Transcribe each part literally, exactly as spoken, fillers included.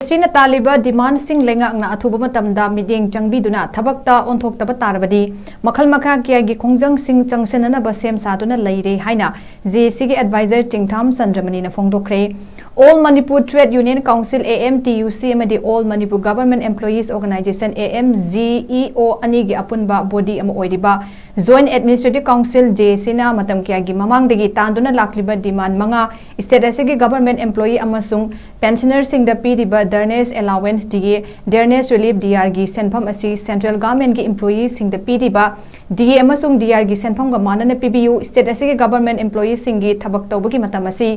ꯁꯤꯅ ꯇꯥꯜꯂꯤꯕ ꯗꯤꯃꯥꯟꯁꯤꯡ ꯂꯩꯉꯥꯛꯅ ꯑꯊꯨꯕ ꯃꯇꯝꯗ ꯃꯤꯠꯌꯦꯡ ꯆꯪꯕꯤꯗꯨꯅ ꯊꯕꯛꯇ ꯑꯣꯟꯊꯣꯛꯇꯕ ꯇꯥꯔꯕꯗꯤ ꯃꯈꯜ ꯃꯈꯥ ꯀꯌꯥꯒꯤ ꯈꯣꯡꯖꯪꯁꯤꯡ ꯆꯪꯁꯤꯟꯅꯅꯕ ꯁꯦꯝ ꯁꯥꯗꯨꯅ ꯂꯩꯔꯦ ꯍꯥꯏꯅ ꯖꯦ ꯑꯦ ꯁꯤꯒꯤ adviser ꯆꯤꯡꯊꯥꯝ ꯆꯟꯗ꯭ꯔꯃꯅꯤꯅ ꯐꯣꯡꯗꯣꯛꯈ꯭ꯔꯦ꯫ All Manipur Trade Union Council, A M T U C, ꯑꯃꯗꯤ All Manipur Government Employees Organisation, A M G E O, ꯑꯅꯤꯒꯤ ꯑꯄꯨꯟꯕ ꯕꯣꯗꯤ ꯑꯃ ꯑꯣꯏꯔꯤꯕ Joint Administrative Council, ꯖꯦ ꯑꯦ ꯁꯤꯅ ꯃꯇꯝ ꯀꯌꯥꯒꯤ ꯃꯃꯥꯡꯗꯒꯤ ꯇꯥꯟꯗꯨꯅ ꯂꯥꯛꯂꯤꯕ ꯗꯤꯃꯥꯟ ꯃꯉꯥ, ꯁ꯭ꯇꯦꯠ ꯑꯁꯤꯒꯤ ꯒꯚꯔꯟꯃꯦꯟꯠ ꯑꯦꯝꯄ꯭ꯂꯣꯌꯤ ꯑꯃꯁꯨꯡ ꯄꯦꯟꯁꯅꯔꯁꯤꯡꯗ ꯄꯤꯔꯤꯕ ꯗꯔꯅꯦꯁ ꯑꯦꯂꯥꯋꯦꯟꯁ, ꯗꯤ ꯑꯦ, ꯗꯔꯅꯦꯁ ꯔꯤꯂꯤꯐ, ꯗꯤ ꯑꯥꯔꯒꯤ ꯁꯦꯟꯐꯝ ꯑꯁꯤ ꯁꯦꯟꯇ꯭ꯔꯦꯜ ꯒꯚꯔꯟꯃꯦꯟꯠꯀꯤ ꯏꯝꯄ꯭ꯂꯣꯌꯤꯁꯤꯡꯗ ꯄꯤꯔꯤꯕ ꯗꯤ ꯑꯦ ꯑꯃꯁꯨꯡ ꯗꯤ ꯑꯥꯔꯒꯤ ꯁꯦꯟꯐꯝꯒ ꯃꯥꯟꯅꯅ ꯄꯤꯕꯤꯌꯨ꯫ ꯁ꯭ꯇꯦꯠ ꯑꯁꯤꯒꯤ ꯒꯚꯔꯟꯃꯦꯟꯠ ꯏꯝꯄ꯭ꯂꯣꯌꯤꯁꯤꯡꯒꯤ ꯊꯕꯛ ꯇꯧꯕꯒꯤ ꯃꯇꯝ ꯑꯁꯤ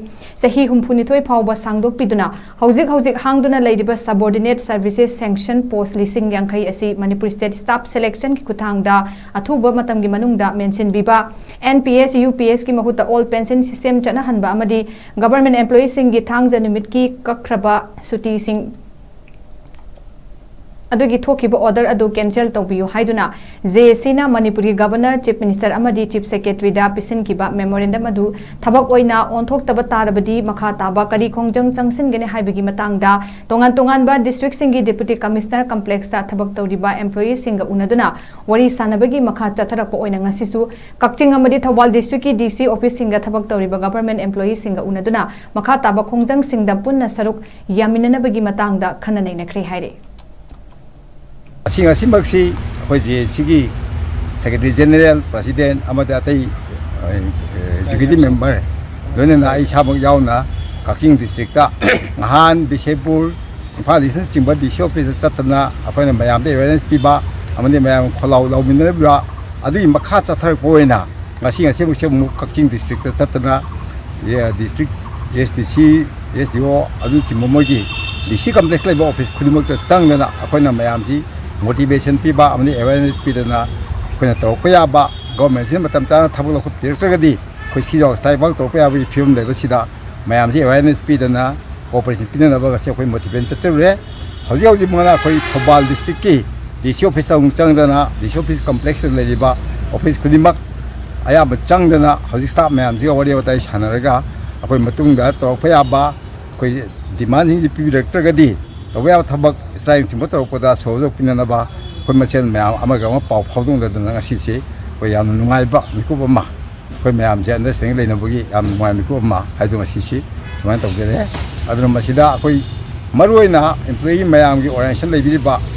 ꯆꯍꯤ ꯍꯨꯝꯐꯨꯅꯤꯊꯣꯏ ꯐꯥꯎꯕ ꯁꯥꯡꯗꯣꯛꯄꯤꯗꯨꯅ, ꯍꯧꯖꯤꯛ ꯍꯧꯖꯤꯛ ꯍꯥꯡꯗꯨꯅ ꯂꯩꯔꯤꯕ subordinate services sanction post ꯂꯤꯁꯤꯡ ꯌꯥꯡꯈꯩ ꯑꯁꯤ ꯃꯅꯤꯄꯨꯔ ꯁ꯭ꯇꯦꯠ ꯁ꯭ꯇꯥꯐ ꯁꯦꯂꯦꯛꯁꯟꯒꯤ ꯈꯨꯠꯊꯥꯡꯗ ꯑꯊꯨꯕ ꯃꯇꯝꯒꯤ ꯃꯅꯨꯡꯗ ꯃꯦꯟꯁꯤꯟꯕꯤꯕ, ꯑꯦꯟ ꯄꯤ ꯑꯦꯁ, ꯌꯨ ꯄꯤ ꯑꯦꯁꯀꯤ ꯃꯍꯨꯠꯇ ꯑꯣꯜ ꯄꯦꯟꯁꯟ ꯁꯤꯁꯇꯦꯝ ꯆꯠꯅꯍꯟꯕ ꯑꯃꯗꯤ ꯒꯚꯔꯟꯃꯦꯟꯠ ꯏꯝꯄ꯭ꯂꯣꯌꯤꯁꯤꯡꯒꯤ ꯊꯥꯡꯖ ꯅꯨꯃꯤꯠꯀꯤ ꯀꯛꯈ꯭ꯔꯕ ꯁꯨꯇꯤꯁꯤꯡ ꯑꯗꯨꯒꯤ ꯊꯣꯛꯈꯤꯕ ꯑꯣꯔꯗꯔ ꯑꯗꯨ ꯀꯦꯟꯁꯦꯜ ꯇꯧꯕꯤꯌꯨ ꯍꯥꯏꯗꯨꯅ ꯖꯦ ꯑꯦ ꯁꯤꯅ ꯃꯅꯤꯄꯨꯔꯒꯤ ꯒꯚꯔꯅꯔ, ꯆꯤꯐ ꯃꯤꯅꯤꯁꯇꯔ ꯑꯃꯗꯤ ꯆꯤꯐ ꯁꯦꯀ꯭ꯔꯦꯇꯔꯤꯗ ꯄꯤꯁꯤꯟꯈꯤꯕ ꯃꯦꯃꯣꯔꯦꯟꯗꯝ ꯑꯗꯨ ꯊꯕꯛ ꯑꯣꯏꯅ ꯑꯣꯟꯊꯣꯛꯇꯕ ꯇꯥꯔꯕꯗꯤ ꯃꯈꯥ ꯇꯥꯕ ꯀꯔꯤ ꯈꯣꯡꯖꯪ ꯆꯪꯁꯤꯟꯒꯅꯤ ꯍꯥꯏꯕꯒꯤ ꯃꯇꯥꯡꯗ ꯇꯣꯉꯥꯟ ꯇꯣꯉꯥꯟꯕ ꯗꯤꯁꯇ꯭ꯔꯤꯛꯁꯤꯡꯒꯤ ꯗꯤꯄꯨꯇꯤ ꯀꯃꯤꯁꯅꯔ ꯀꯝꯄ꯭ꯂꯦꯛꯁꯇ ꯊꯕꯛ ꯇꯧꯔꯤꯕ ꯏꯝꯄ꯭ꯂꯣꯌꯤꯁꯤꯡꯒ ꯎꯅꯗꯨꯅ ꯋꯥꯔꯤ ꯁꯥꯟꯅꯕꯒꯤ ꯃꯈꯥ ꯆꯠꯊꯔꯛꯄ ꯑꯣꯏꯅ ꯉꯁꯤꯁꯨ ꯀꯛꯆꯤꯡ ꯑꯃꯗꯤ ꯊꯧꯕꯥꯜ ꯗꯤꯁꯇ꯭ꯔꯤꯛꯀꯤ ꯗꯤ ꯁꯤ ꯑꯣꯐꯤꯁꯁꯤꯡꯗ ꯊꯕꯛ ꯇꯧꯔꯤꯕ ꯒꯚꯔꯟꯃꯦꯟꯠ ꯏꯝꯄ꯭ꯂꯣꯌꯤꯁꯤꯡꯒ ꯎꯅꯗꯨꯅ ꯃꯈꯥ ꯇꯥꯕ ꯈꯣꯡꯖꯪꯁꯤꯡꯗ ꯄꯨꯟꯅ ꯁꯔꯨꯛ ꯌꯥꯃꯤꯟꯅꯅꯕꯒꯤ ꯃꯇꯥꯡꯗ ꯈꯟꯅ ꯅꯩꯅꯈ꯭ꯔꯦ ꯍꯥꯏꯔꯤ꯫ ꯉꯁꯤ ꯉꯁꯤꯃꯛꯁꯤ ꯑꯩꯈꯣꯏ ꯖꯦ ꯑꯦ ꯁꯤꯒꯤ ꯁꯦꯀ꯭ꯔꯦꯇꯔꯤ ꯖꯦꯅꯦꯔꯦꯜ, ꯄ꯭ꯔꯁꯤꯗꯦꯟꯠ ꯑꯃꯗꯤ ꯑꯇꯩ ꯑꯦꯛꯖꯤꯀ꯭ꯌꯨꯇꯤꯚ ꯃꯦꯝꯕꯔ, ꯂꯣꯏꯅꯅ ꯑꯩ ꯏꯁꯥꯃꯛ ꯌꯥꯎꯅ ꯀꯛꯆꯤꯡ ꯗꯤꯁꯇ꯭ꯔꯤꯛꯇ ꯅꯍꯥꯟ ꯕꯤꯁꯦꯝꯄꯨꯔ, ꯏꯝꯐꯥꯜ ꯏꯁꯅꯆꯤꯡꯕ ꯗꯤ ꯁꯤ ꯑꯣꯐꯤꯁꯇ ꯆꯠꯇꯅ ꯑꯩꯈꯣꯏꯅ ꯃꯌꯥꯝꯗ ꯑꯦꯋꯦꯔꯅꯦꯁ ꯄꯤꯕ ꯑꯃꯗꯤ ꯃꯌꯥꯝ ꯈꯣꯜꯂꯥꯎ ꯂꯥꯎꯃꯤꯟꯅꯔꯤꯕ ꯑꯗꯨꯒꯤ ꯃꯈꯥ ꯆꯠꯊꯔꯛꯄ ꯑꯣꯏꯅ ꯉꯁꯤ ꯉꯁꯤꯃꯛꯁꯦ ꯑꯃꯨꯛ ꯀꯛꯆꯤꯡ ꯗꯤꯁꯇ꯭ꯔꯤꯛꯇ ꯆꯠꯇꯅ ꯗꯤꯁꯇ꯭ꯔꯤꯛ ꯑꯦꯁ ꯗꯤ ꯁꯤ, ꯑꯦꯁ ꯗꯤ ꯑꯣ ꯑꯗꯨꯅꯆꯤꯡꯕ ꯃꯣꯏꯒꯤ ꯗꯤ ꯁꯤ ꯀꯝꯄ꯭ꯂꯦꯛꯁ ꯂꯩꯕ ꯑꯣꯐꯤꯁ ꯈꯨꯗꯤꯡꯃꯛꯇ ꯆꯪꯗꯅ ꯑꯩꯈꯣꯏꯅ ꯃꯌꯥꯝꯁꯤ ꯃꯣꯇꯤꯚꯦꯁꯟ ꯄꯤꯕ ꯑꯃꯗꯤ ꯑꯦꯋꯦꯔꯅꯦꯁ ꯄꯤꯗꯅ ꯑꯩꯈꯣꯏꯅ ꯇꯧꯔꯛꯄ ꯌꯥꯕ, ꯒꯣꯔꯃꯦꯟꯁꯤꯅ ꯃꯇꯝ ꯆꯥꯅ ꯊꯕꯛ ꯂꯧꯈꯠꯄꯤꯔꯛꯇ꯭ꯔꯒꯗꯤ ꯑꯩꯈꯣꯏ ꯁꯤꯖꯥꯎ ꯁ꯭ꯇ꯭ꯔꯥꯏꯛ ꯐꯥꯎ ꯇꯧꯔꯛꯄ ꯌꯥꯕꯒꯤ ꯐꯤꯕꯝ ꯂꯩꯕꯁꯤꯗ ꯃꯌꯥꯝꯁꯤ ꯑꯦꯋꯦꯔꯅꯦꯁ ꯄꯤꯗꯅ ꯀꯣꯑꯣꯄꯔꯦꯁꯟ ꯄꯤꯅꯅꯕ ꯉꯁꯤ ꯑꯩꯈꯣꯏ ꯃꯣꯇꯤꯚꯦꯁꯟ ꯆꯠꯆꯔꯨꯔꯦ꯫ ꯍꯧꯖꯤꯛ ꯍꯧꯖꯤꯛ ꯃꯉꯥ ꯑꯩꯈꯣꯏ ꯊꯧꯕꯥꯜ ꯗꯤꯁꯇ꯭ꯔꯤꯛꯀꯤ ꯗꯤ ꯁꯤ ꯑꯣꯐꯤꯁꯇ ꯑꯃꯨꯛ ꯆꯪꯗꯅ ꯗꯤ ꯁꯤ ꯑꯣꯐꯤꯁ ꯀꯝꯄ꯭ꯂꯦꯛꯁꯇ ꯂꯩꯔꯤꯕ ꯑꯣꯐꯤꯁ ꯈꯨꯗꯤꯡꯃꯛ ꯑꯌꯥꯝꯕ ꯆꯪꯗꯅ ꯍꯧꯖꯤꯛ ꯁ꯭ꯇꯥꯐ ꯃꯌꯥꯝꯁꯤꯒ ꯋꯥꯔꯤ ꯋꯥꯇꯥꯏ ꯁꯥꯟꯅꯔꯒ ꯑꯩꯈꯣꯏ ꯃꯇꯨꯡꯗ ꯇꯧꯔꯛꯄ ꯌꯥꯕ ꯑꯩꯈꯣꯏ ꯗꯤꯃꯥꯟꯁꯤꯡꯁꯤ ꯄꯤꯕꯤꯔꯛꯇ꯭ꯔꯒꯗꯤ ꯇꯧꯕ ꯌꯥꯕ ꯊꯕꯛ ꯏꯁꯇ꯭ꯔꯥꯏꯛꯅꯆꯤꯡꯕ ꯇꯧꯔꯛꯄꯗ ꯁꯣꯜꯕ ꯇꯧꯕ ꯄꯤꯅꯅꯕ ꯑꯩꯈꯣꯏ ꯃꯁꯦꯟ ꯃꯌꯥꯝ ꯑꯃꯒ ꯑꯃ ꯄꯥꯎ ꯐꯥꯎꯗꯣꯛꯅꯗꯅ ꯉꯁꯤꯁꯦ ꯑꯩꯈꯣꯏ ꯌꯥꯝꯅ ꯅꯨꯡꯉꯥꯏꯕ ꯃꯤꯀꯨꯞ ꯑꯃ, ꯑꯩꯈꯣꯏ ꯃꯌꯥꯝꯁꯦ ꯑꯟꯗꯔꯁꯇꯦꯟꯗꯤꯡ ꯂꯩꯅꯕꯒꯤ ꯌꯥꯝ ꯅꯨꯡꯉꯥꯏꯕ ꯃꯤꯀꯨꯞ ꯑꯃ ꯍꯥꯏꯗꯣ ꯉꯁꯤꯁꯤ ꯁꯨꯃꯥꯏꯅ ꯇꯧꯖꯔꯦ꯫ ꯑꯗꯨꯅ ꯃꯁꯤꯗ ꯑꯩꯈꯣꯏ ꯃꯔꯨꯑꯣꯏꯅ ꯏꯝꯄ꯭ꯂꯣꯌꯤ ꯃꯌꯥꯝꯒꯤ ꯑꯣꯔꯒꯅꯥꯏꯖꯦꯁꯟ ꯂꯩꯕꯤꯔꯤꯕ